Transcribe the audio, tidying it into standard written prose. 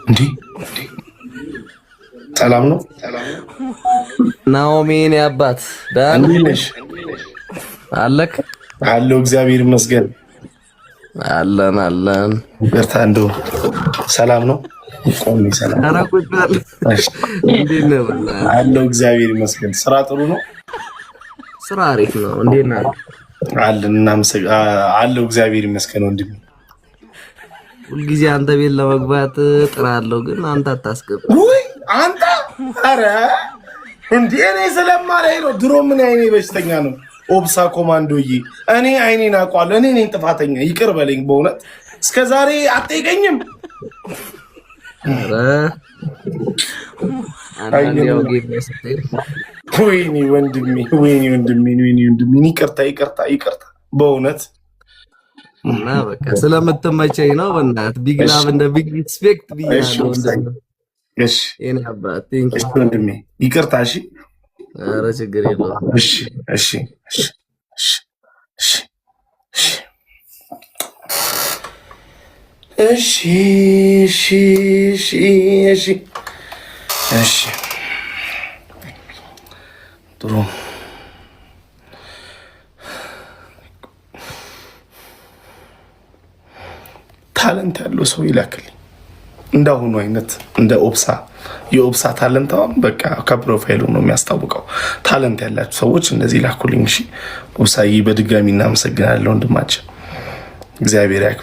እንዲህ ሰላም ነው። ናኦሚ የኔ አባት ደህና እንዴት ነሽ? አለክ? አለሁ፣ እግዚአብሔር ይመስገን። አለን አለን። ይቅርታ፣ እንደው ሰላም ነው። ቆሜ ሰላም። ኧረ ቁጭ በል። እንዴት ነህ? በእናትህ? አለሁ፣ እግዚአብሔር ይመስገን። ስራ ጥሩ ነው። ስራ አሪፍ ነው። እንዴት ነህ? አለን፣ አለሁ፣ እግዚአብሔር ይመስገን ወንድሜ። ሁልጊዜ አንተ ቤት ለመግባት ጥራለሁ፣ ግን አንተ አታስገባ። ውይ አንተ፣ ኧረ እንዴ፣ እኔ ስለማላይ ነው። ድሮ ምን አይኔ በሽተኛ ነው። ኦብሳ ኮማንዶዬ፣ እኔ አይኔን አውቀዋለሁ። እኔ ነኝ ጥፋተኛ፣ ይቅር በለኝ በእውነት። እስከ ዛሬ አትጠይቀኝም። ኧረ አንዳንዴ ያው game ላይ ስትሄድ። ወይኔ ወንድሜ፣ ወይኔ ወንድሜ፣ ወይኔ ወንድሜ፣ ይቅርታ፣ ይቅርታ፣ ይቅርታ በእውነት። እና በቃ ስለምትመቸኝ ነው። በእናትህ big love and big respect ብያለሁ ወንድሜ። እሺ። የኔ አባት፣ thank እሺ ወንድሜ፣ ይቅርታ። እሺ። ኧረ ችግር የለውም። እሺ፣ ጥሩ። Talent ያለው ሰው ይላክልኝ። እንዳሁኑ አይነት እንደ ኦብሳ፣ የኦብሳ talent አሁን በቃ ከ profile ኡ ነው የሚያስታውቀው። Talent ያላችሁ ሰዎች እንደዚህ ላኩልኝ። እሺ ኦብሳዬ፣ በድጋሚ እናመሰግናለን ወንድማችን፣ እግዚአብሔር ያክብር።